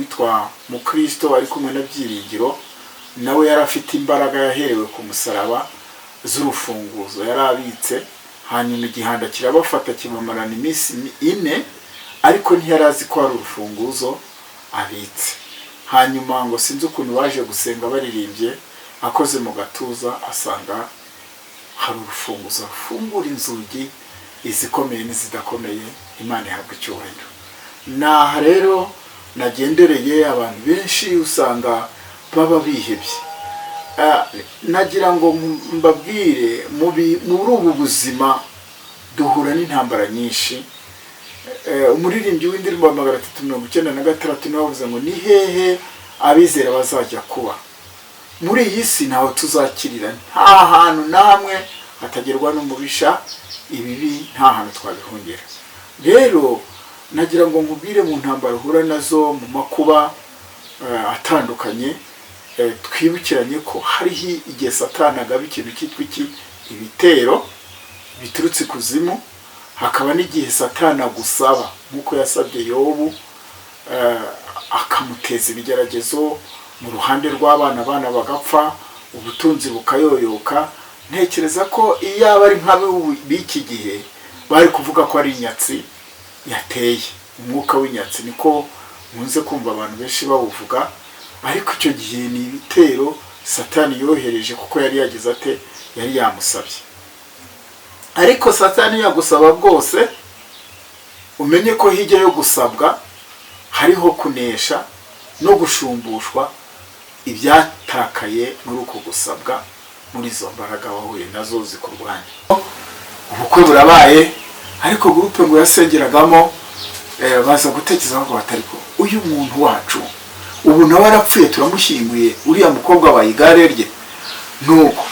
witwa Mukristo ari kumwe na Byiringiro, nawe yari afite imbaraga yaherewe ku musaraba z'urufunguzo yari abitse. Hanyuma igihanda kirabafata, kibamarana iminsi 4, ariko ntiyari azi ko hari urufunguzo abitse. Hanyuma ngo sinzi ukuntu baje gusenga baririmbye, akoze mu gatuza asanga hari urufunguzo rufungura inzugi, izikomeye n'izidakomeye. Imana ihabwa icyubahiro. Naha rero nagendereye abantu benshi, usanga baba bihebye. Nagira ngo mbabwire, muri ubu buzima duhura n'intambara nyinshi. Umuririmbyi w'indirimbo wa 396 niwe wavuze ngo: "Ni hehe abizera bazajya kuba muri iyi si? Ntawe tuzakirira, nta hantu namwe hatagerwa n'umubisha, ibibi nta hantu twabihungira." Rero nagira ngo nkubwire, mu ntambara uhura nazo, mu makuba atandukanye, twibukiranye ko hariho igihe Satani agaba ikintu cyitwa iki? Ibitero biturutse ikuzimu. Hakaba n'igihe Satani agusaba nk'uko yasabye Yobu, akamuteza ibigeragezo mu ruhande rw'abana, abana bagapfa, ubutunzi bukayoyoka. Ntekereza ko iyo aba ari nk'ab'iki gihe, bari kuvuga ko ari inyatsi yateye, umwuka w'inyatsi, niko nkunze kumva abantu benshi bawuvuga. Ariko icyo gihe ni ibitero Satani yohereje, kuko yari yagize ate? Yari yamusabye. Ariko Satani yagusaba bwose, umenye ko hirya yo gusabwa hariho kunesha no gushumbushwa ibyatakaye muri uko gusabwa, muri izo mbaraga wahuye nazo zikurwanya. Ubukwe burabaye, ariko groupe ngo yasengeragamo baza gutekereza ngo batari ko uyu muntu wacu ubu nawe arapfuye, turamushyinguye, uriya mukobwa wabaye igare rye. Nuko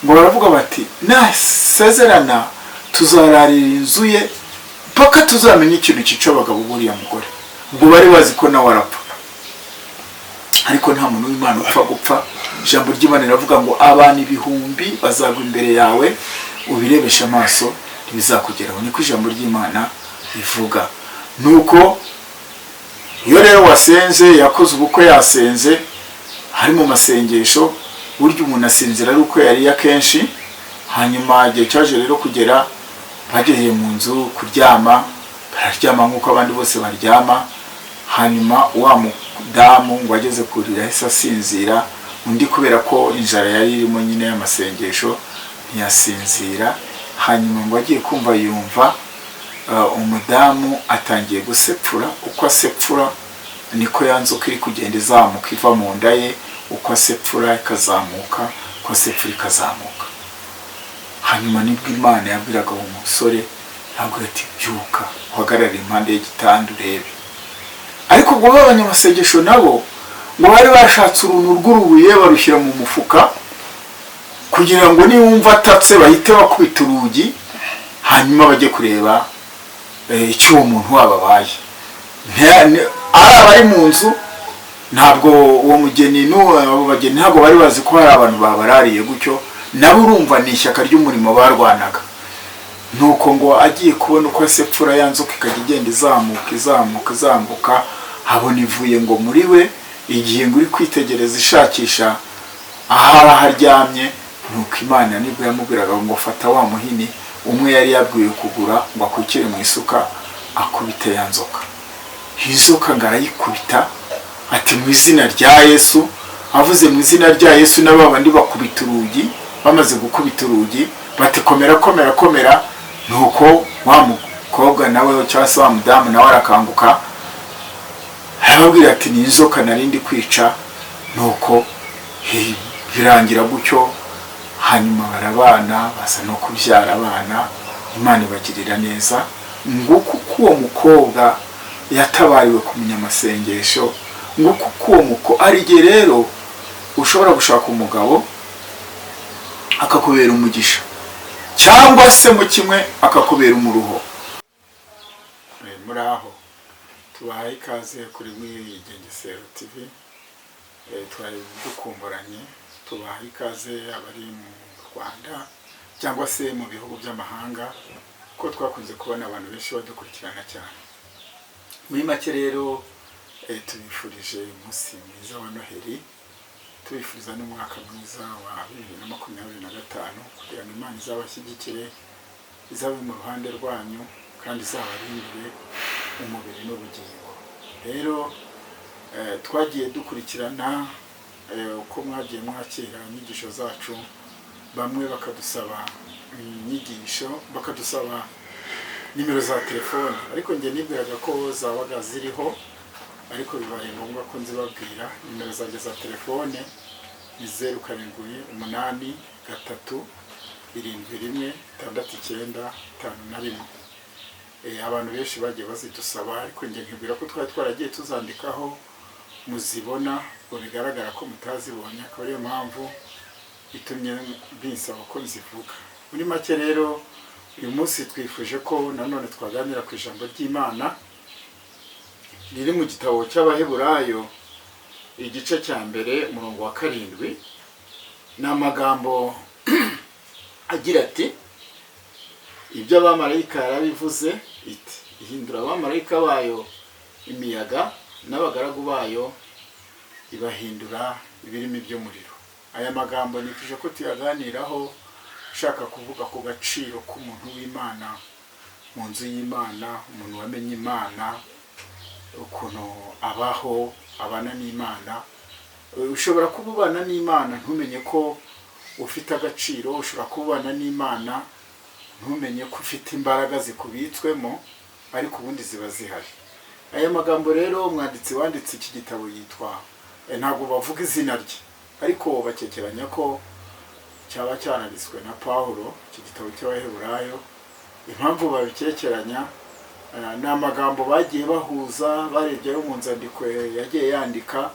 ngo baravuga bati: "Nasezerana tuzararira inzu ye mpaka tuzamenye ikintu cyica abagabo b'uriya mugore." Ubwo bari bazi ko nawe arapfa, ariko nta muntu w'Imana upfa gupfa. Ijambo ry'Imana riravuga ngo abantu ibihumbi bazagwa imbere yawe, ubirebeshe amaso, ntibizakugeraho. Niko ijambo ry'Imana rivuga. Nuko iyo rero wasenze, yakoze ubukwe yasenze, hari mu masengesho, burya umuntu asinzira ari uko yariye akenshi. Hanyuma igihe cyaje rero kugera, bageze mu nzu kuryama, bararyama nk'uko abandi bose baryama. Hanyuma wa mudamu ngo ageze kurira ahise asinzira, undi kubera ko inzara yari irimo nyine y'amasengesho ntiyasinzira. Hanyuma ngo agiye kumva yumva umudamu atangiye gusepfura. Uko asepfura niko ya nzoka iri kugenda izamuka iva mu nda ye. Uko asepfura ikazamuka, uko asepfura ikazamuka. Hanyuma nibwo Imana yabwiraga uwo musore, ntabwo ati: "Byuka uhagarare impande y'igitanda urebe." Ariko ubwo b'abanyamasengesho nabo ngo bari bashatse uruntu rw'urubuye, barushyira mu mufuka kugira ngo niwumva atatse bahite bakubita urugi, hanyuma bajye kureba icyo uwo muntu wabo abaye. Ari abari mu nzu, ntabwo uwo mugeni n'uwo bageni ntabwo bari bazi ko hari abantu babarariye gutyo. Nabo urumva ni ishyaka ry'umurimo barwanaga. Nuko ngo agiye kubona uko asepfura, ya nzoka ikajya igenda izamuka, izamuka, izamuka, abona ivuye ngo muri we. Igihe ngo uri kwitegereza ishakisha ahari aho aryamye, nuko Imana nibwo yamubwiraga ngo fata wa muhini umwe yari yabwiwe kugura, ngo akwikire mu isuka, akubite ya nzoka. Inzoka ngo arayikubita, ati: "Mu izina rya Yesu." Avuze "mu izina rya Yesu", na ba bandi bakubita urugi. Bamaze gukubita urugi bati: "Komera, komera, komera." Nuko wa mukobwa nawe, cyangwa se wa mudamu nawe, arakanguka, arababwira ati: "Ni inzoka nari ndi kwica." Nuko birangira gutyo. Hanyuma barabana, baza no kubyara abana, Imana ibagirira neza. Nguko uko uwo mukobwa yatabariwe ku munyamasengesho. Nguko uko uwo mukobwa hari igihe rero ushobora gushaka umugabo akakubera umugisha, cyangwa se mu kimwe akakubera umuruho. Muri aho tubahaye ikaze kuri Mwigengesero TV. Twari dukumburanye. Tubahaye ikaze abari mu Rwanda cyangwa se mu bihugu by'amahanga, ko twakunze kubona abantu benshi badukurikirana cyane. Muri make rero, Tubifurije umunsi mwiza wa Noheli, tubifuriza n'umwaka mwiza wa 2025, kugira ngo Imana izabashyigikire, izabe mu ruhande rwanyu kandi izabarindire umubiri n'ubugingo. Rero twagiye dukurikirana uko mwagiye mwakira inyigisho zacu, bamwe bakadusaba inyigisho, bakadusaba nimero za telefone, ariko njye nibwiraga ko zabaga ziriho, ariko bibaye ngombwa ko nzibabwira. Nimero zanjye za telefone ni 0783716951. Abantu benshi bagiye bazidusaba, ariko njye nkibwira ko twari twaragiye tuzandikaho muzibona, ngo bigaragara ko mutazibonye, akaba ariyo mpamvu itumye binsaba ko nzivuga. Muri make rero, uyu munsi twifuje ko nanone twaganira ku ijambo ry'Imana riri mu gitabo cy'Abaheburayo, igice cya 1, umurongo wa 7. Ni amagambo agira ati: "Ibyo abamarayika yarabivuze iti: ihindura abamarayika bayo imiyaga, n'abagaragu bayo ibahindura ibirimi by'umuriro." Aya magambo nifuje ko tuyaganiraho, ushaka kuvuga ku gaciro k'umuntu w'Imana mu nzu y'Imana, umuntu wamenye Imana, ukuntu abaho abana n'Imana. Ushobora kuba ubana n'Imana ntumenye ko ufite agaciro, ushobora kuba ubana n'Imana ntumenye ko ufite imbaraga zikubitswemo, ariko ubundi ziba zihari. Aya magambo rero, umwanditsi wanditse iki gitabo yitwa, ntabwo bavuga izina rye, ariko bakekeranya ko cyaba cyanditswe na Pawulo, iki gitabo cy'Abaheburayo. Impamvu babikekeranya ni amagambo bagiye bahuza barebye ayo mu nzandiko yagiye yandika,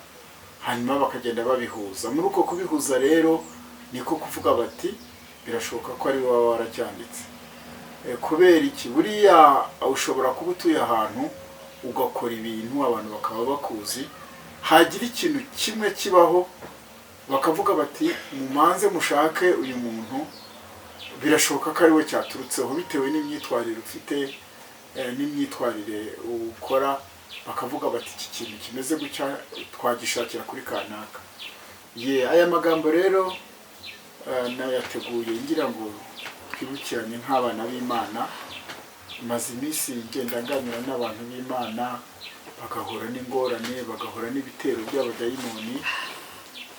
hanyuma bakagenda babihuza. Muri uko kubihuza rero niko kuvuga bati: birashoboka ko ari wowe waracyanditse. Kubera iki? Buriya ushobora kuba utuye ahantu ugakora ibintu, abantu bakaba bakuzi, hagira ikintu kimwe kibaho bakavuga bati: mumanze mushake uyu muntu, birashoboka ko ari we cyaturutseho, bitewe n'imyitwarire ufite n'imyitwarire ukora, bakavuga bati: iki kintu kimeze gutya twagishakira kuri kanaka. Ye, aya magambo rero nayateguye ngira ngo twibukiranye nk'abana b'Imana. Maze iminsi ngenda nganira n'abantu b'Imana, bagahura n'ingorane, bagahura n'ibitero by'abadayimoni,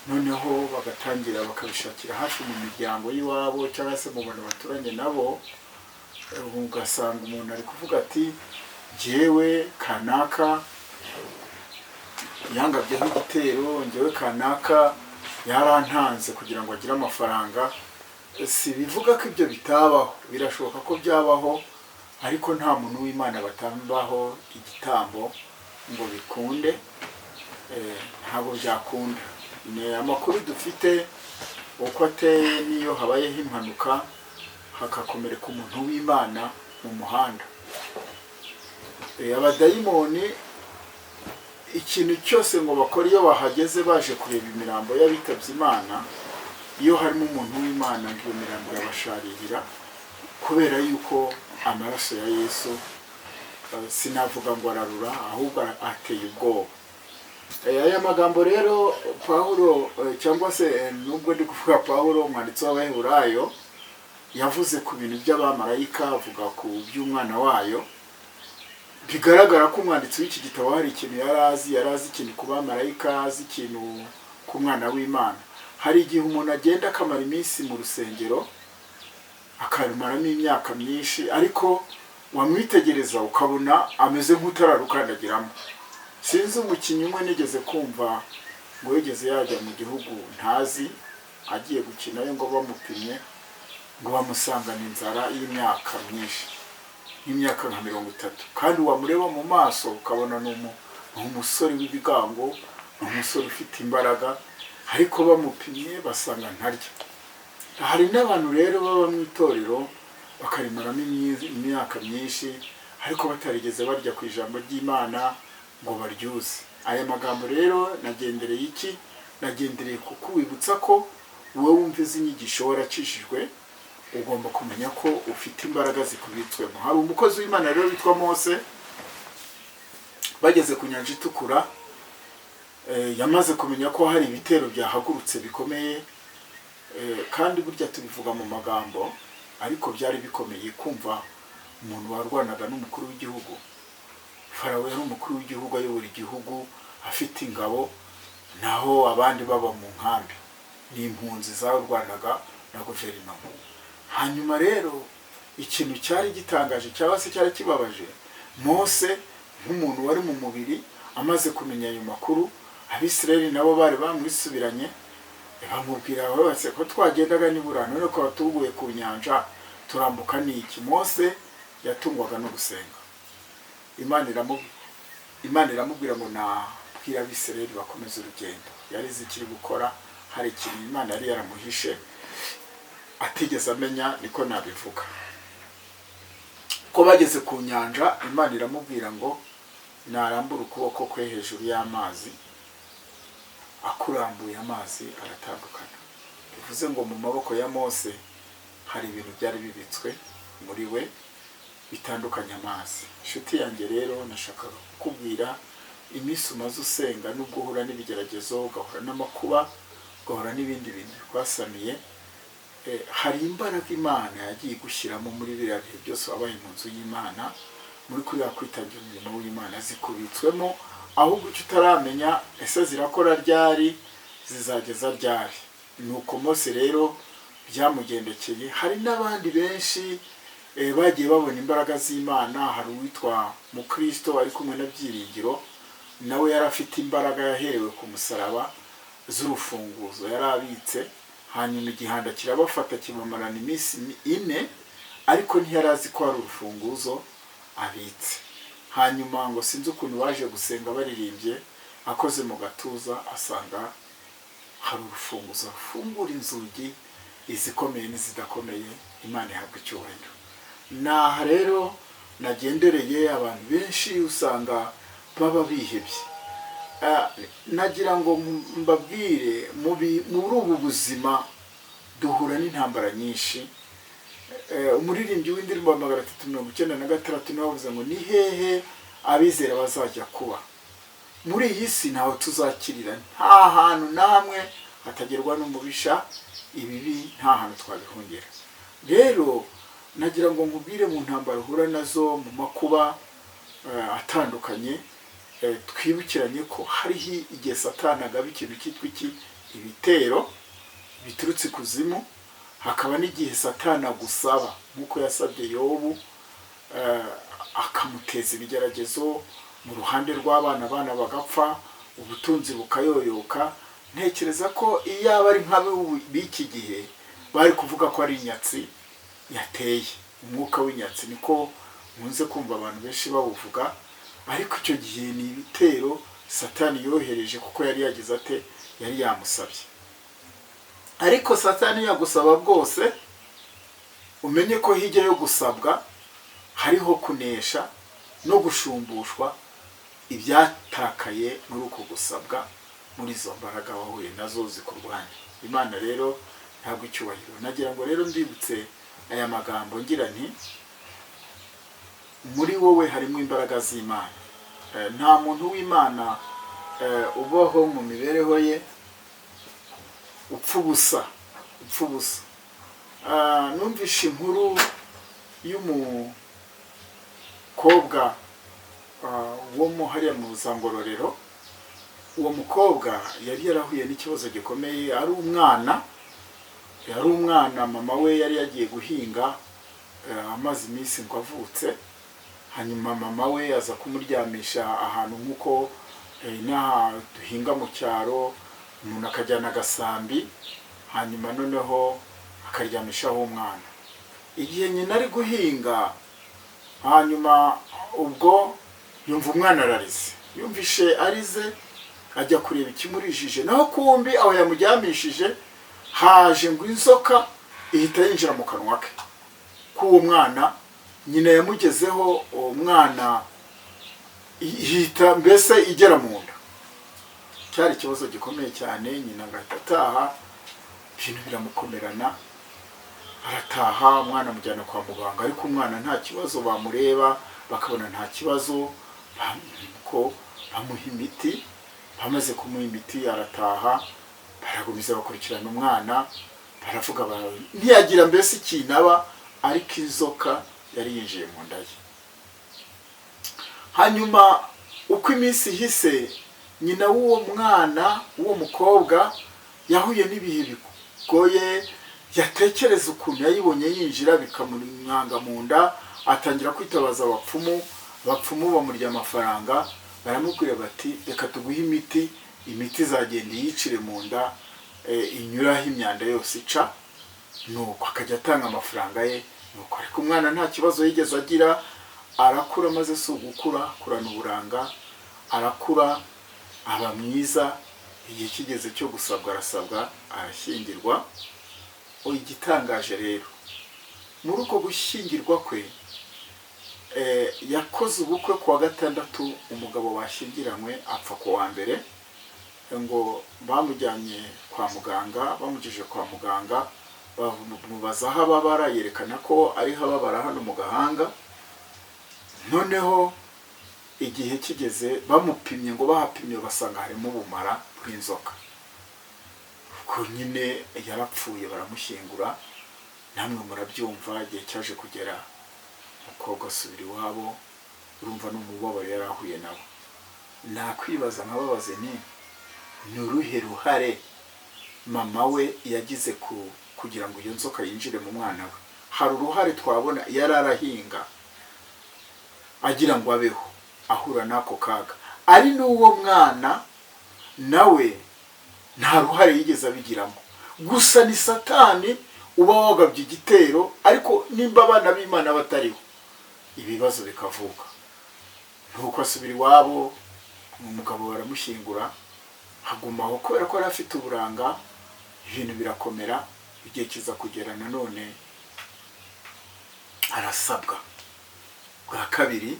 noneho bagatangira bakabishakira hafi mu miryango y'iwabo cyangwa se mu bantu baturanye nabo. Ugasanga umuntu ari kuvuga ati: jyewe kanaka yangabyeho igitero, njyewe kanaka yarantanze kugira ngo agire amafaranga. Si bivuga ko ibyo bitabaho, birashoboka ko byabaho, ariko nta muntu w'Imana batambaho igitambo ngo bikunde. Ntabwo byakunda. Ni amakuru dufite uko ateye, n'iyo habayeho impanuka hagakomereka umuntu w'Imana mu muhanda, abadayimoni ikintu cyose ngo bakora iyo bahageze baje kureba imirambo y'abitabye Imana, iyo harimo umuntu w'Imana, ngo iyo mirambo irabasharirira, kubera yuko amaraso ya Yesu, sinavuga ngo ararura, ahubwo ateye ubwoba. Aya magambo rero Pawulo, cyangwa se nubwo ndi kuvuga Pawulo, umwanditsi w'Abaheburayo yavuze ku bintu by'abamarayika, avuga ku by'umwana wayo. Bigaragara ko umwanditsi w'iki gitabo hari ikintu yari azi, yari azi ikintu ku bamarayika, azi ikintu ku mwana w'Imana. Hari igihe umuntu agenda akamara iminsi mu rusengero, akarumaramo imyaka myinshi, ariko wamwitegereza ukabona ameze nk'utararukandagiramo. Sinzi, umukinnyi umwe nigeze kumva ngo yigeze yajya mu gihugu ntazi agiye gukinayo, ngo bamupimye ngo bamusangana inzara y'imyaka myinshi, nk'imyaka nka 30, kandi wamureba mu maso ukabona ni umusore w'ibigango, ni umusore ufite imbaraga, ariko bamupimye basanga ntarya. Hari n'abantu rero baba mu itorero bakarimaramo imyaka myinshi, ariko batarigeze barya ku ijambo ry'Imana ngo baryuze. Aya magambo rero nagendereye iki? Nagendereye kukwibutsa ko wowe wumva izi nyigisho warakijijwe, ugomba kumenya ko ufite imbaraga zikubitswemo. Hari umukozi w'Imana rero witwa Mose. Bageze ku Nyanja Itukura. Yamaze kumenya ko hari ibitero byahagurutse bikomeye, kandi burya tubivuga mu magambo, ariko byari bikomeye kumva umuntu warwanaga n'umukuru w'igihugu. Farawo yari umukuru w'igihugu, ayobora igihugu, afite ingabo, naho abandi baba mu nkambi, ni impunzi zarwanaga na guverinoma. Hanyuma rero ikintu cyari gitangaje cyangwa se cyari kibabaje Mose nk'umuntu wari mu mubiri, amaze kumenya ayo makuru, Abisirayeli nabo bari bamwisubiranye, bamubwira bose ko twagendaga nibura, none ko tuguye ku nyanja turambuka n'iki? Mose yatungwaga no gusenga. Imana iramubwira ngo nabwira Abisirayeli bakomeze urugendo. Yari izi ikiri gukora. Hari ikintu Imana yari yaramuhishe atigeze amenya, niko nabivuga. Ko bageze ku nyanja, Imana iramubwira ngo narambure ukuboko kwe hejuru y'amazi. Akurambuye, amazi aratandukana. Bivuze ngo mu maboko ya Mose hari ibintu byari bibitswe muri we bitandukanye amazi. Inshuti yanjye rero, nashakaga kukubwira, iminsi umaze usenga, nubwo uhura n'ibigeragezo, ugahura n'amakuba, ugahura n'ibindi bintu bikwasamiye, hari imbaraga Imana yagiye igushyiramo muri biriya bihe byose wabaye mu nzu y'Imana, muri kuriya kwitangira umurimo w'Imana, zikubitswemo. Ahubwo icyo utaramenya, ese zirakora ryari? Zizageza ryari? Nuko Mose rero byamugendekeye. Hari n'abandi benshi bagiye babona imbaraga z'Imana. Hari uwitwa Mukristo ari kumwe na Byiringiro, nawe yari afite imbaraga yaherewe ku musaraba z'urufunguzo yari abitse. Hanyuma igihanda kirabafata, kibamarana iminsi 4, ariko ntiyari azi ko hari urufunguzo abitse. Hanyuma ngo sinzi ukuntu baje gusenga baririmbye, akoze mu gatuza asanga hari urufunguzo rufungura inzugi, izikomeye n'izidakomeye. Imana ihabwa icyubahiro. Naha rero nagendereye abantu benshi usanga baba bihebye. Nagira ngo mbabwire, muri ubu buzima duhura n'intambara nyinshi. Umuririmbyi w'indirimbo wa 396 niwe wavuze ngo: "Ni hehe abizera bazajya kuba muri iyi si? Ntawe tuzakirira, nta hantu namwe hatagerwa n'umubisha. Ibibi nta hantu twabihungira." Rero nagira ngo nkubwire, mu ntambara uhura nazo, mu makuba atandukanye, twibukiranye ko hariho igihe Satani agaba ikintu cyitwa iki? Ibitero biturutse ikuzimu. Hakaba n'igihe Satani agusaba nk'uko yasabye Yobu, akamuteza ibigeragezo mu ruhande rw'abana, abana bagapfa, ubutunzi bukayoyoka. Ntekereza ko iyo aba ari nk'ab'iki gihe, bari kuvuga ko ari inyatsi yateye, umwuka w'inyatsi, niko nkunze kumva abantu benshi bawuvuga. Ariko icyo gihe ni ibitero Satani yohereje, kuko yari yagize ate? Yari yamusabye. Ariko Satani yagusaba bwose, umenye ko hirya yo gusabwa hariho kunesha no gushumbushwa ibyatakaye muri uko gusabwa, muri izo mbaraga wahuye nazo zikurwanya. Imana rero ntabwo icyubahiro. Nagira ngo rero mbibutse aya magambo ngira nti: muri wowe harimo imbaraga z'Imana. Nta muntu w'Imana ubaho mu mibereho ye upfa ubusa, upfa ubusa. Numvishe inkuru y'umukobwa wo mu hariya mu Ngororero. Uwo mukobwa yari yarahuye n'ikibazo gikomeye ari umwana. Yari umwana, mama we yari yagiye guhinga, amaze iminsi ngo avutse. Hanyuma mama we aza kumuryamisha ahantu nk'uko inaha duhinga mu cyaro, umuntu akajyana agasambi, hanyuma noneho akaryamishaho umwana igihe nyina ari guhinga. Hanyuma ubwo yumva umwana ararize. Yumvishe arize, ajya kureba ikimurijije. Naho kumbi aho yamuryamishije haje ngo inzoka, ihita yinjira mu kanwa ke k'uwo mwana. Nyina yamugezeho, uwo mwana ihita mbese igera mu nda. Cyari ikibazo gikomeye cyane. Nyina agahita ataha, ibintu biramukomerana. Arataha, umwana amujyana kwa muganga, ariko umwana nta kibazo. Bamureba bakabona nta kibazo, ko bamuha imiti. Bamaze kumuha imiti arataha, baragumiza bakurikirana umwana, baravuga ntiyagira mbese ikintu aba, ariko inzoka yari yinjiye mu nda ye. Hanyuma uko iminsi ihise, nyina w'uwo mwana w'uwo mukobwa yahuye n'ibihe bigoye. Yatekereza ukuntu yayibonye yinjira bikamwanga mu nda, atangira kwitabaza abapfumu. Abapfumu bamurya amafaranga, baramubwira bati: "Reka tuguhe imiti, imiti izagenda iyicire mu nda, inyuraho imyanda yose ica." Nuko akajya atanga amafaranga ye. Nuko ariko umwana nta kibazo yigeze agira, arakura. Maze si ugukura, akurana uburanga, arakura aba mwiza. Igihe kigeze cyo gusabwa arasabwa, arashyingirwa. Igitangaje rero, muri uko gushyingirwa kwe, yakoze ubukwe ku wa gatandatu, umugabo bashyingiranywe apfa ku wa mbere. Ngo bamujyanye kwa muganga, bamugejeje kwa muganga bamubaza aho ababara, yerekana ko ariho ababara hano mu gahanga. Noneho igihe kigeze bamupimye, ngo bahapimye basanga harimo ubumara bw'inzoka. Ubwo nyine yarapfuye, baramushyingura. Namwe murabyumva, igihe cyaje kugera umukobwa asubira iwabo. Urumva ni umubabaro yari ahuye nawo. Nakwibaza nkababaze ni uruhe ruhare mama we yagize kugira ngo iyo nzoka yinjire mu mwana we? Hari uruhare twabona? Yari arahinga agira ngo abeho, ahura n'ako kaga. Ari n'uwo mwana nawe nta ruhare yigeze abigiramo, gusa ni Satani uba wagabye igitero. Ariko nimba abana b'Imana batariho, ibibazo bikavuka. Nuko asubira iwabo, umugabo baramushyingura, hagumaho kubera ko yari afite uburanga. Ibintu birakomera, igihe kiza kugera nanone arasabwa bwa kabiri,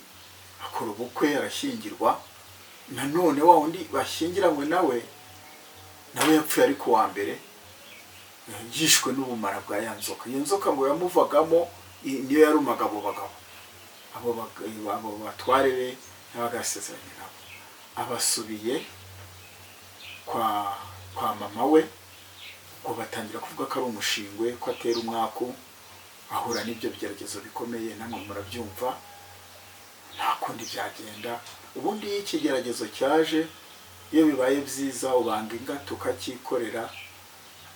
akora ubukwe, arashyingirwa. Nanone wa wundi bashyingiranywe nawe yapfuye ari ku wa mbere, yishwe n'ubumara bwa ya nzoka. Iyo nzoka ngo yamuvagamo, niyo yarumaga abo bagabo, abo batware be yabaga yasezeranye nabo. Abasubiye kwa mama we, ubwo batangira kuvuga ko ari umushingwe, ko atera umwaku. Ahura n'ibyo bigeragezo bikomeye, namwe murabyumva, nta kundi byagenda. Ubundi iyo ikigeragezo cyaje, iyo bibaye byiza ubanga ingata ukacyikorera,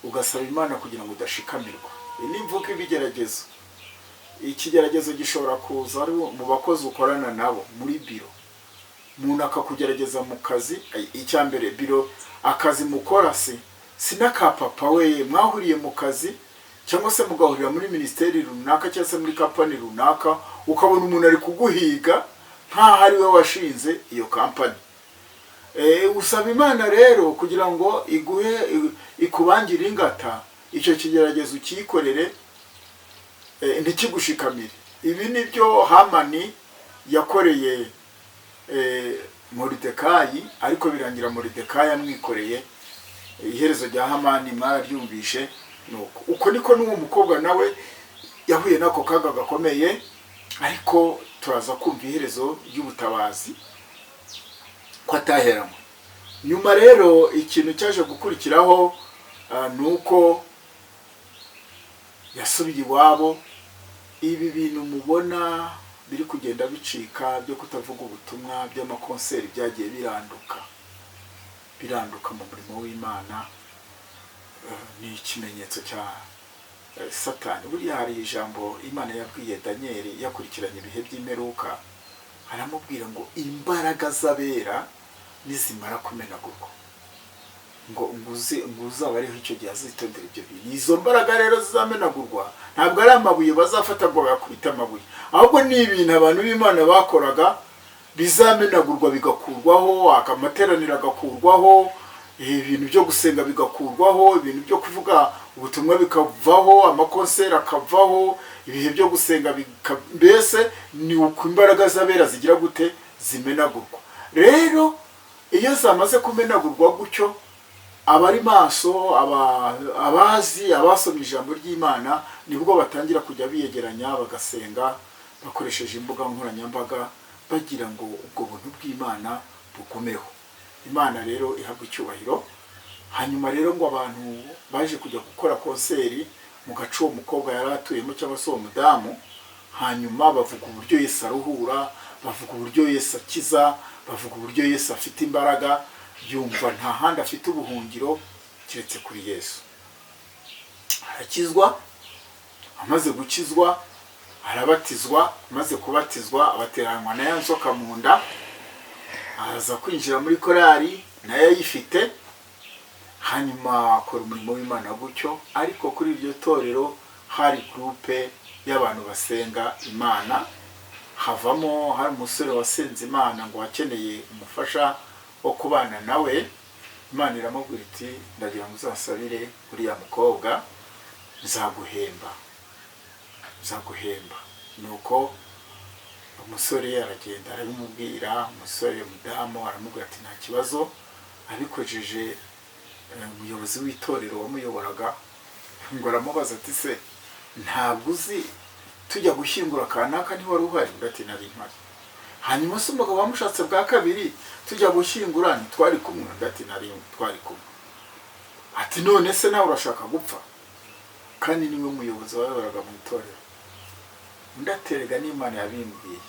ugasaba Imana kugira ngo udashikamirwa. Iyi ni imvugo. Ibigeragezo, ikigeragezo gishobora kuza ari mu bakozi ukorana nabo muri biro, umuntu akakugerageza mu kazi. Icya mbere, biro, akazi mukora si n'aka papa we, mwahuriye mu kazi cyangwa se mugahurira muri minisiteri runaka cyangwa se muri kampani runaka, ukabona umuntu ari kuguhiga nk'aho ari we washinze iyo kampani. Usaba Imana rero kugira ngo iguhe, ikubangire ingata, icyo kigeragezo ucyikorere, ntikigushikamire. Ibi ni byo Hamani yakoreye Moridekayi, ariko birangira Moridekayi amwikoreye. Iherezo rya Hamani mwararyumvishe. Nuko uko niko n'uwo mukobwa nawe yahuye n'ako kaga gakomeye, ariko turaza kumva iherezo ry'ubutabazi ko ataheranywe. Nyuma rero ikintu cyaje gukurikiraho, ni uko yasubiye iwabo. Ibi bintu mubona biri kugenda bicika byo kutavuga ubutumwa, by'amakonseri, byagiye biranduka, biranduka mu murimo w'Imana, ni ikimenyetso cya Satani. Buriya hari ijambo Imana yabwiye Daniyeli yakurikiranye ibihe by'imperuka, aramubwira ngo imbaraga z'abera nizimara kumenagurwa, ngo uzaba ariho icyo gihe azitondera ibyo bintu. Izo mbaraga rero zizamenagurwa ntabwo ari amabuye bazafata ngo bayakubite amabuye, ahubwo ni ibintu abantu b'Imana bakoraga bizamenagurwa, bigakurwaho, amateraniro agakurwaho, ibintu byo gusenga bigakurwaho, ibintu byo kuvuga ubutumwa bikavaho, amakonseri akavaho, ibihe byo gusenga mbese ni uko imbaraga z'abera zigira gute? Zimenagurwa. Rero iyo zamaze kumenagurwa gutyo, abari maso, abazi, abasomye ijambo ry'Imana, nibwo batangira kujya biyegeranya bagasenga bakoresheje imbuga nkoranyambaga, bagira ngo ubwo buntu bw'Imana bugumeho. Imana rero ihabwa icyubahiro. Hanyuma rero ngo abantu baje kujya gukora concert mu gace uwo mukobwa yari atuyemo, cyangwa se uwo mudamu. Hanyuma bavuga uburyo Yesu aruhura, bavuga uburyo Yesu akiza, bavuga uburyo Yesu afite imbaraga. Yumva nta handi afite ubuhungiro keretse kuri Yesu. Arakizwa. Amaze gukizwa arabatizwa. Amaze kubatizwa abateranwa na ya nzoka mu nda, aza kwinjira muri korali nayo ayifite. Hanyuma akora umurimo w'Imana gutyo. Ariko kuri iryo torero hari groupe y'abantu basenga Imana. Havamo hari umusore wasenze Imana ngo akeneye umufasha wo kubana nawe. Imana iramubwira iti: "Ndagira ngo uzasabire uriya mukobwa, nzaguhemba, nzaguhemba." Nuko umusore aragenda arabimubwira. Umusore, mudamu aramubwira ati: "Nta kibazo." Abikojeje umuyobozi w'itorero wamuyoboraga, ngo aramubaza ati: "Se ntabwo uzi tujya gushyingura kanaka ntiwari uhari?" Undi ati: "Nari mpari." "Hanyuma se umugabo wamushatse bwa kabiri tujya gushyingura ntitwari kumwe?" Undi ati: "Nari twari kumwe." Ati: "None se nawe urashaka gupfa?" Kandi niwe muyobozi wayoboraga mu itorero. Undi aterega n'Imana yabimbwiye.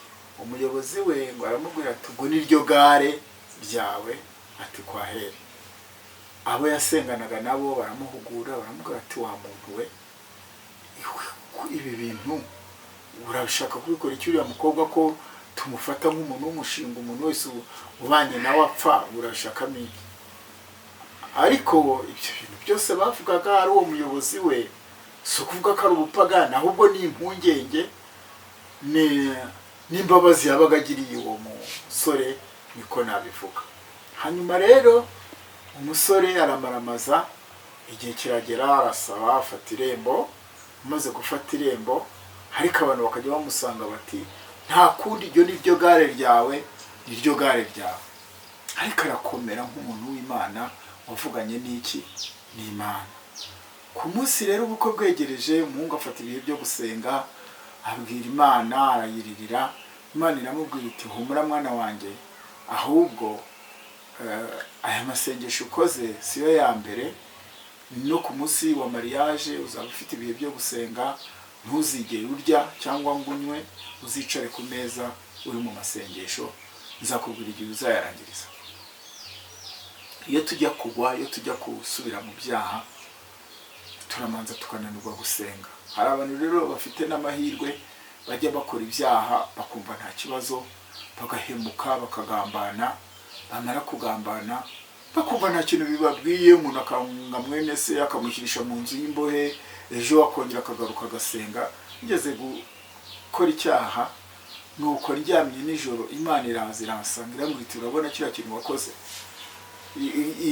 Umuyobozi we ngo aramubwira ati: "Ubwo niryo gare ryawe." Ati: "Kwa heri." Abo yasenganaga nabo baramuhugura, baramubwira ati: "Wa muntu we, ibi bintu urabishaka kubikora icyo? Uriya mukobwa ko tumufata nk'umuntu w'umushinga, umuntu wese ubanye nawe apfa, urashakamo iki?" Ariko ibyo bintu byose bavugaga ari uwo muyobozi we, si ukuvuga ko ari ubupagani, ahubwo ni impungenge n'imbabazi yabaga agiriye uwo musore, niko nabivuga. Hanyuma rero umusore aramaramaza, igihe kiragera arasaba, afata irembo. Amaze gufata irembo, ariko abantu bakajya bamusanga bati: "Nta kundi, iryo ni ryo gare ryawe, ni ryo gare ryawe." Ariko arakomera nk'umuntu w'Imana wavuganye n'iki? N'Imana. Ku munsi rero ubukwe bwegereje, umuhungu afata ibihe byo gusenga, abwira Imana, arayiririra. Imana iramubwira iti: "Humura mwana wanjye, ahubwo aya masengesho ukoze siyo ya mbere. No ku munsi wa mariage uzaba ufite ibihe byo gusenga. Ntuzigere urya cyangwa ngo unywe, uzicare ku meza uri mu masengesho, nzakubwira igihe uzayarangiriza." Iyo tujya kugwa, iyo tujya gusubira mu byaha, turamanza tukananirwa gusenga. Hari abantu rero bafite n'amahirwe, bajya bakora ibyaha bakumva nta kibazo, bagahemuka, bakagambana, bamara kugambana bakumva nta kintu bibabwiye. Umuntu akanga mwene se, akamushyirisha mu nzu y'imbohe, ejo akongera akagaruka agasenga. Ngeze gukora icyaha, nuko ndyamye nijoro, Imana iraza iransanga, irambwira iti: "Urabona kiriya kintu wakoze?"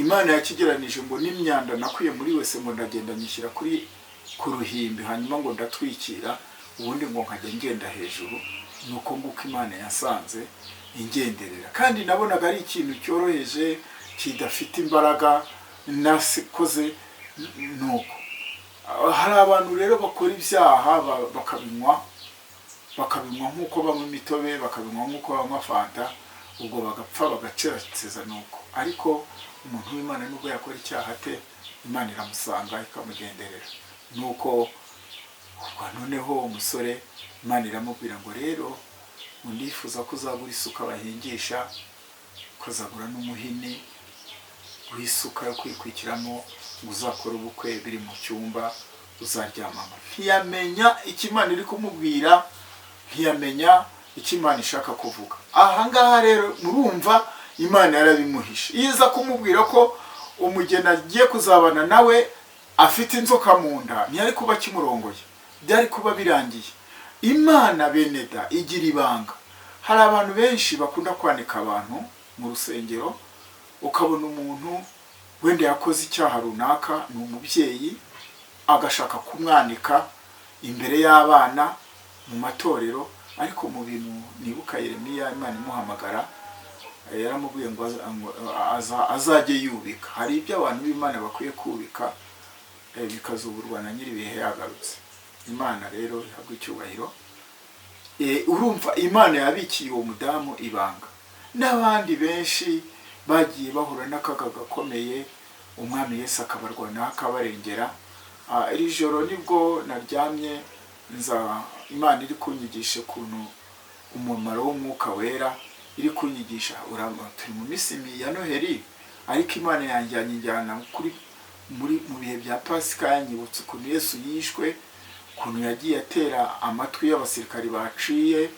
Imana yakigeranije ngo n'imyanda nakwiye muri wese, ngo ndagenda nyishyira ku ruhimbi, hanyuma ngo ndatwikira, ubundi ngo nkajya ngenda hejuru. Nuko nguko Imana yasanze ingenderera, kandi nabonaga ari ikintu cyoroheje kidafite imbaraga nasikoze. Nuko hari abantu rero bakora ibyaha bakabinywa nk'uko banywa imitobe, bakabinywa nk'uko banywa fanta, ubwo bagapfa bagaceraceza. Nuko ariko umuntu w'Imana nubwo yakora icyaha ate, Imana iramusanga ikamugenderera. Nuko ubwo noneho umusore Imana iramubwira ngo: "Rero ngo ndifuza ko uzagura isuka bahingisha, ukazagura n'umuhini w'isuka yo kwikwikiramo, ngo uzakore ubukwe biri mu cyumba uzaryamamo." Ntiyamenya icyo Imana iri kumubwira, ntiyamenya icyo Imana ishaka kuvuga. Aha ngaha rero murumva Imana yarabimuhishe. Iyo iza kumubwira ko umugeni agiye kuzabana nawe afite inzoka mu nda, ntiyari kuba akimurongoye, byari kuba birangiye. Imana beneda igira ibanga. Hari abantu benshi bakunda kwanika abantu mu rusengero, ukabona umuntu wenda yakoze icyaha runaka, ni umubyeyi, agashaka kumwanika imbere y'abana mu matorero. Ariko mu bintu nibuka, Yeremiya Imana imuhamagara yaramubwiye ngo azajye yubika. Hari ibyo abantu b'Imana bakwiye kubika, bikazuburwa na nyir'ibihe yagarutse. Imana rero ihabwa icyubahiro. Urumva Imana yabikiye uwo mudamu ibanga n'abandi benshi. Bagiye bahura n'akaga gakomeye, Umwami Yesu akabarwanaho, akabarengera. Iri joro nibwo naryamye, nza Imana iri kunyigisha ukuntu umumaro w'Umwuka Wera, iri kunyigisha. Turi mu minsi ya Noheli, ariko Imana yanjyanye injyana kuri muri mu bihe bya Pasika, yanyibutsa ukuntu Yesu yishwe, ukuntu yagiye atera amatwi y'abasirikari baciye.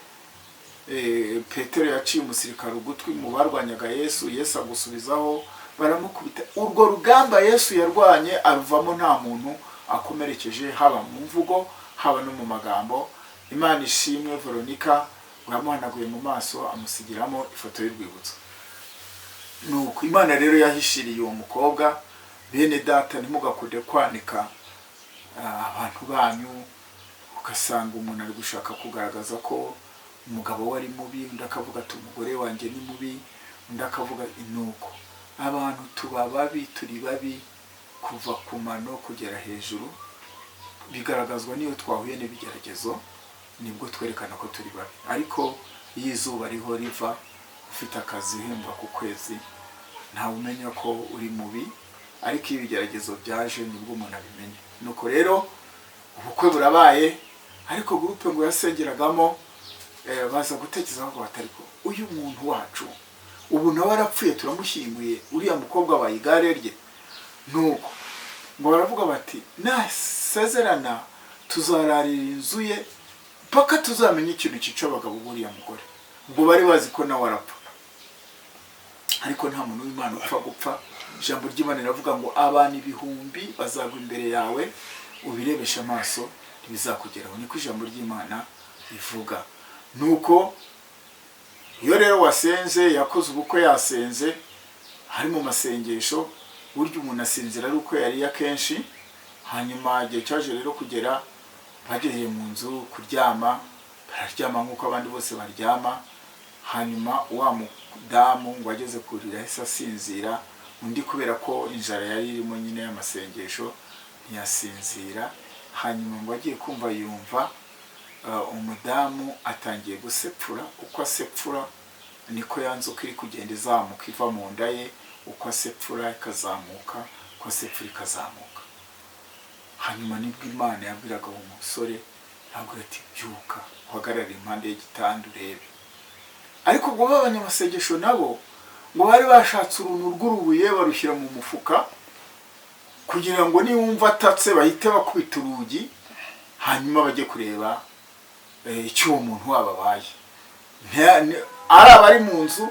Petero yaciye umusirikare ugutwi mu barwanyaga Yesu, Yesu agusubizaho baramukubita. Urwo rugamba Yesu yarwanye aruvamo nta muntu akomerekeje, haba mu mvugo, haba no mu magambo. Imana ishimwe, Veronica ngo yamuhanaguye mu maso, amusigiramo ifoto y'urwibutso. Nuko Imana rero yahishiriye uwo mukobwa. Bene data, ntimugakunde kwanika abantu banyu, ugasanga umuntu ari gushaka kugaragaza ko umugabo we ari mubi, undi akavuga ati umugore wanjye ni mubi, undi akavuga nuko. Abantu tuba babi, turi babi kuva ku mano kugera hejuru. Bigaragazwa n'iyo twahuye n'ibigeragezo, nibwo twerekana ko turi babi. Ariko iyo izuba riho riva, ufite akazi, uhembwa ku kwezi, ntawe umenya ko uri mubi. Ariko iyo ibigeragezo byaje, nibwo umuntu abimenya. Nuko rero ubukwe burabaye, ariko groupe ngo yasengeragamo baza gutekereza ngo batari ko uyu muntu wacu ubu nawe arapfuye, turamushyinguye, uriya mukobwa abaye igare rye. Nuko ngo baravuga bati nasezerana tuzararira inzu ye paka tuzamenye ikintu cyica abagabo buriya mugore. Ubwo bari bazi ko nawe arapfa, ariko nta muntu w'Imana upfa gupfa. Ijambo ry'Imana riravuga ngo abantu ibihumbi bazagwa imbere yawe, ubirebesha amaso, ntibizakugeraho. Niko ijambo ry'Imana rivuga. Nuko iyo rero wasenze, yakoze ubukwe yasenze, hari mu masengesho, burya umuntu asinzira ari uko yariye akenshi. Hanyuma igihe cyaje rero kugera, bageze mu nzu kuryama, bararyama nk'uko abandi bose baryama. Hanyuma wa mudamu ngo ageze kurira yahise asinzira, undi kubera ko inzara yari irimo nyine y'amasengesho ntiyasinzira. Hanyuma ngo agiye kumva yumva umudamu atangiye gusepfura. Uko asepfura niko ya nzoka iri kugenda izamuka iva mu nda ye, uko asepfura ikazamuka, uko asepfura ikazamuka. Hanyuma nibwo Imana yabwiraga uwo musore, ntabwo ati byuka uhagarare impande y'igitanda urebe. Ariko ubwo b'abanyamasengesho nabo ngo bari bashatse uruntu rw'urubuye barushyira mu mufuka, kugira ngo niwumva atatse bahite bakubita urugi, hanyuma bajye kureba icyo uwo muntu wabo abaye. Ari abari mu nzu,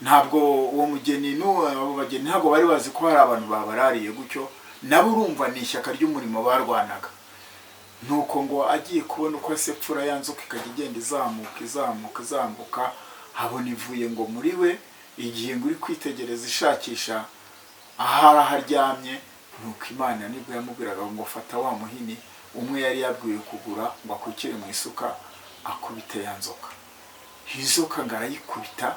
ntabwo uwo mugeni n'uwo bageni ntabwo bari bazi ko hari abantu babarariye gutyo. Nabo urumva ni ishyaka ry'umurimo barwanaga. Nuko ngo agiye kubona uko asepfura, ya nzoka ikajya igenda izamuka, izamuka, izamuka, habona ivuye ngo muri we. Igihe ngo uri kwitegereza ishakisha ahari aho aryamye, nuko Imana nibwo yamubwiraga ngo fata wa muhini umwe yari yabwiwe kugura, ngo akwikire mu isuka akubite ya nzoka. Inzoka ngo arayikubita,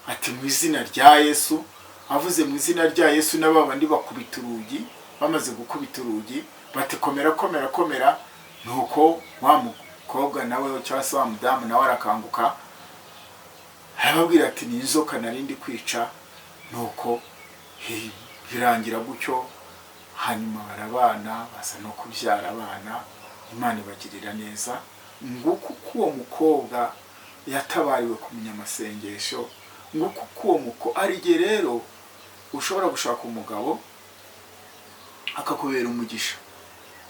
ati mu izina rya Yesu. Avuze mu izina rya Yesu, na ba bandi bakubita urugi. Bamaze gukubita urugi bati komera, komera, komera. Nuko wa mukobwa nawe cyangwa se wa mudamu nawe arakanguka, arababwira ati ni inzoka narindi kwica. Nuko birangira gutyo. Hanyuma barabana, baza no kubyara abana, Imana ibagirira neza. Nguko uko uwo mukobwa yatabariwe kumenya amasengesho. Nguko uko uwo mukobwa ari. Igihe rero ushobora gushaka umugabo akakubera umugisha,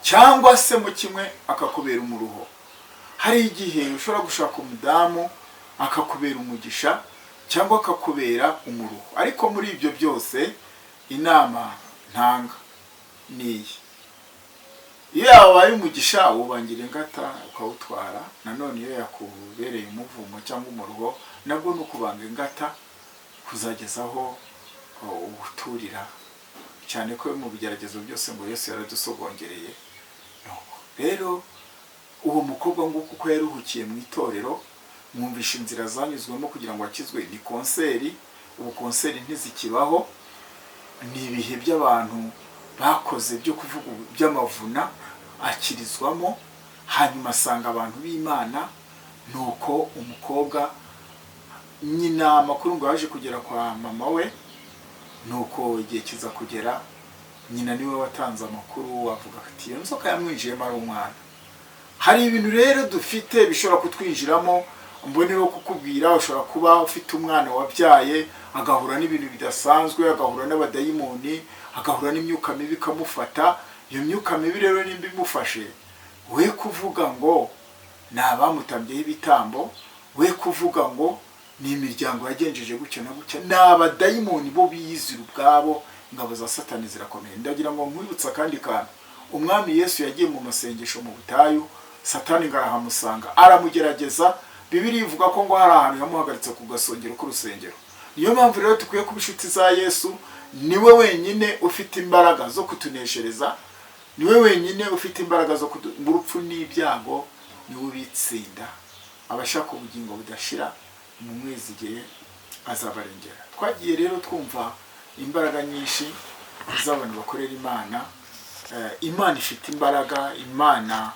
cyangwa se mu kimwe akakubera umuruho. Hari igihe ushobora gushaka umudamu akakubera umugisha cyangwa akakubera umuruho. Ariko muri ibyo byose, inama ntanga ni iyi: iyo yabaye umugisha, wubangira ingata ukawutwara. Nanone iyo yakubereye umuvumo cyangwa umuruho, nabwo ni ukubanga ingata kuzageza aho uwuturira, cyane ko mu bigeragezo byose ngo Yesu yaradusogongereye. Nuko rero uwo mukobwa, nguko uko yaruhukiye mu itorero. Mwumvisha inzira zanyuzwemo kugira ngo akizwe. Ni concert, ubu concert ntizikibaho, ni ibihe by'abantu bakoze byo kuvuga by'amavuna, akirizwamo, hanyuma asanga abantu b'Imana. Nuko umukobwa Nyina amakuru ngo yaje kugera kwa mama we, nuko igihe kiza kugera nyina niwe watanze amakuru, avuga ati iyo nzoka yamwinjiyemo ari umwana. Hari ibintu rero dufite bishobora kutwinjiramo. Mbonero kukubwira, ushobora kuba ufite umwana wabyaye agahura n'ibintu bidasanzwe, agahura n'abadayimoni, agahura n'imyuka mibi ikamufata. Iyo myuka mibi rero nimba imufashe, we kuvuga ngo ni abamutambyeho ibitambo, we kuvuga ngo ni imiryango yagenjeje gutya na gutya, ni abadayimoni bo biyizira ubwabo. Ingabo za Satani zirakomeye. Ndagira ngo nkwibutse akandi kantu. Umwami Yesu yagiye mu masengesho mu butayu, Satani ngo arahamusanga aramugerageza. Bibiliya ivuga ko ngo hari ahantu yamuhagaritse ku gasongero k'urusengero. Niyo mpamvu rero dukwiye kuba inshuti za Yesu. Niwe wenyine ufite imbaraga zo kutuneshereza, niwe wenyine ufite imbaraga zo kudu mu rupfu n'ibyago, niwe ubitsinda. Abashaka ubugingo budashira mu mwizigeye azabarengera. Twagiye rero twumva imbaraga nyinshi z'abantu bakorera Imana. Imana ifite imbaraga, Imana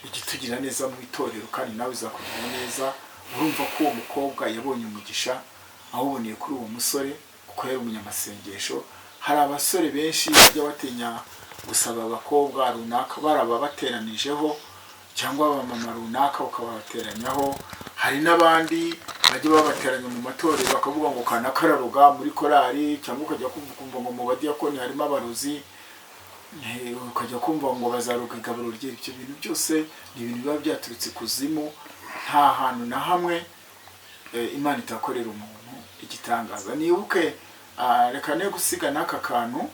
ijya itugira neza mu itorero, kandi nawe izakugirira neza. Urumva ko uwo mukobwa yabonye umugisha awuboneye kuri uwo musore, kuko yari umunyamasengesho. Hari abasore benshi bajya batinya gusaba abakobwa runaka, barababateranijeho, cyangwa abamama runaka ukababateranyaho. Hari n'abandi bajya babateranya mu matorero, bakavuga ngo kanaka araroga muri korali, cyangwa ukajya kumva ngo mu badiyakoni harimo abarozi, ukajya kumva ngo bazaroga igaburo rye. Ibyo bintu byose ni ibintu biba byaturutse ikuzimu. Nta hantu na hamwe Imana itakorera umuntu igitangaza. Nibuke, reka ne gusiga n'aka kantu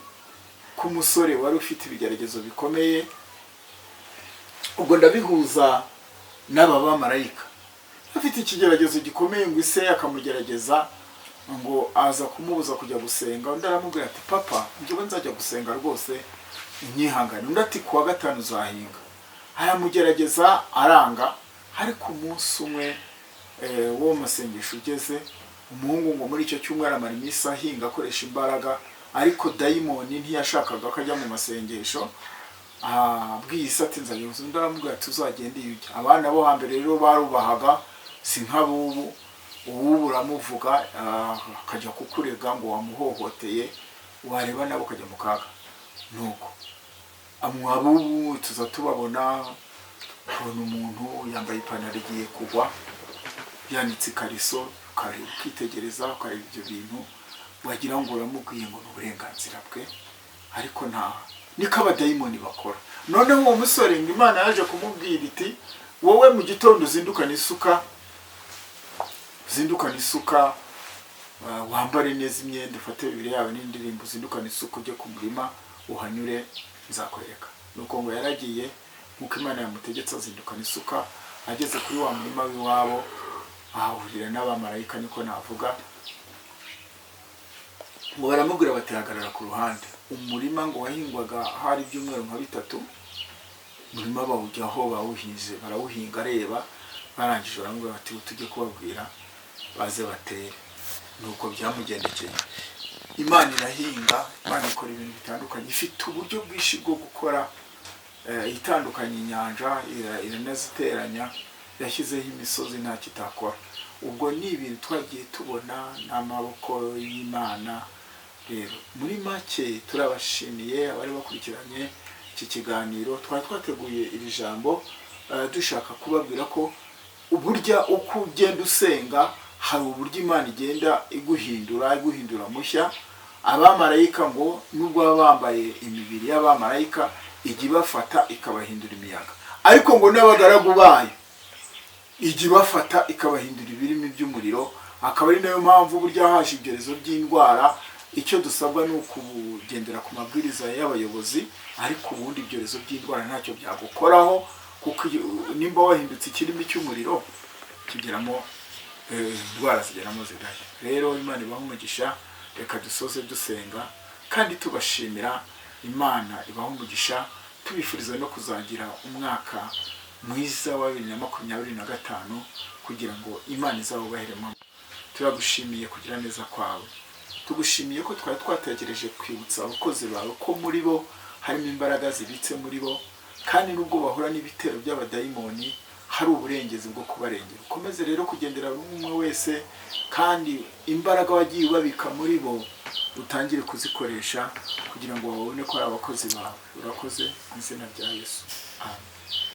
k'umusore wari ufite ibigeragezo bikomeye. Ubwo ndabihuza n'aba bamarayika. Afite ikigeragezo gikomeye, ngo ise akamugerageza, ngo aza kumubuza kujya gusenga. Undi aramubwira ati: "Papa, njyewe nzajya gusenga rwose, inyihangane." Undi ati: "Kuwa gatanu uzahinga." Aramugerageza aranga. Ariko umunsi umwe wo masengesho ugeze, umuhungu ngo muri icyo cyumweru amara iminsi ahinga akoresha imbaraga, ariko dayimoni ntiyashakaga ko ajya mu masengesho. Abwiye ise ati: "Nzajya gusenga." Undi aramubwira ati: "Uzagende iyo ujya." Abana bo hambere rero barubahaga, si nk'abubu. Uwubu uramuvuga akajya kukurega ngo wamuhohoteye, wareba nabo ukajya mu kaga. Nuko abubu tuza tubabona, tubona umuntu yambaye ipantaro igiye kugwa, yanitse ikariso, ukareba, ukitegereza, ukareba ibyo bintu, wagira ngo uramubwiye ngo ni uburenganzira bwe, ariko nta niko abadayimoni bakora. Noneho uwo musore ngo Imana yaje kumubwira iti: "Wowe mu gitondo uzindukane isuka, uzindukane isuka, wambare neza imyenda, ufate Bibiliya yawe n'indirimbo, uzindukane isuka ujye ku murima uhanyure, nzakwereka." Nuko ngo yaragiye nk'uko Imana yamutegetse, azindukana isuka. Ageze kuri wa murima w'iwabo ahahurira n'abamarayika, niko navuga. Ngo baramubwira bati: "Hagarara ku ruhande." Umurima ngo wahingwaga hari ibyumweru nka bitatu. Umurima bawujyaho, bawuhinze, barawuhinga areba. Barangije baramubwira bati: "Ubu tujye kubabwira baze batere." Nuko byamugendekeye. Imana irahinga, Imana ikora ibintu bitandukanye, ifite uburyo bwinshi bwo gukora. Itandukanya inyanja, iranaziteranya, yashyizeho imisozi, ntacyo itakora. Ubwo ni ibintu twagiye tubona n'amaboko y'Imana. Rero muri make turabashimiye abari bakurikiranye iki kiganiro. Twari twateguye iri jambo dushaka kubabwira ko uburya uko ugenda usenga hari uburyo Imana igenda iguhindura, iguhindura mushya. Abamarayika ngo nubwo baba bambaye imibiri y'abamarayika, ijya ibafata ikabahindura imiyaga, ariko ngo n'abagaragu bayo ijya ibafata ikabahindura ibirimi by'umuriro. Akaba ari nayo mpamvu burya haje ibyorezo by'indwara, icyo dusabwa ni ukugendera ku mabwiriza y'abayobozi, ariko ubundi ibyorezo by'indwara ntacyo byagukoraho, kuko nimba wahindutse ikirimi cy'umuriro kigeramo, indwara zigeramo zigashya. Rero Imana ibaha umugisha. Reka dusoze dusenga kandi tubashimira. Imana ibaha umugisha, tubifuriza no kuzagira umwaka mwiza wa 2025, kugira ngo Imana izawubaheremo. Turagushimiye kugira neza kwawe, tugushimiye ko twari twategereje kwibutsa abakozi bawe ko muri bo harimo imbaraga zibitse muri bo, kandi nubwo bahura n'ibitero by'abadayimoni. hari uburengezi bwo kubarengera. Ukomeze rero kugendera buri umwe wese, kandi imbaraga wagiye ubabika muri bo utangire kuzikoresha kugira ngo babone ko ari abakozi bawe. Urakoze mu izina rya Yesu, amen.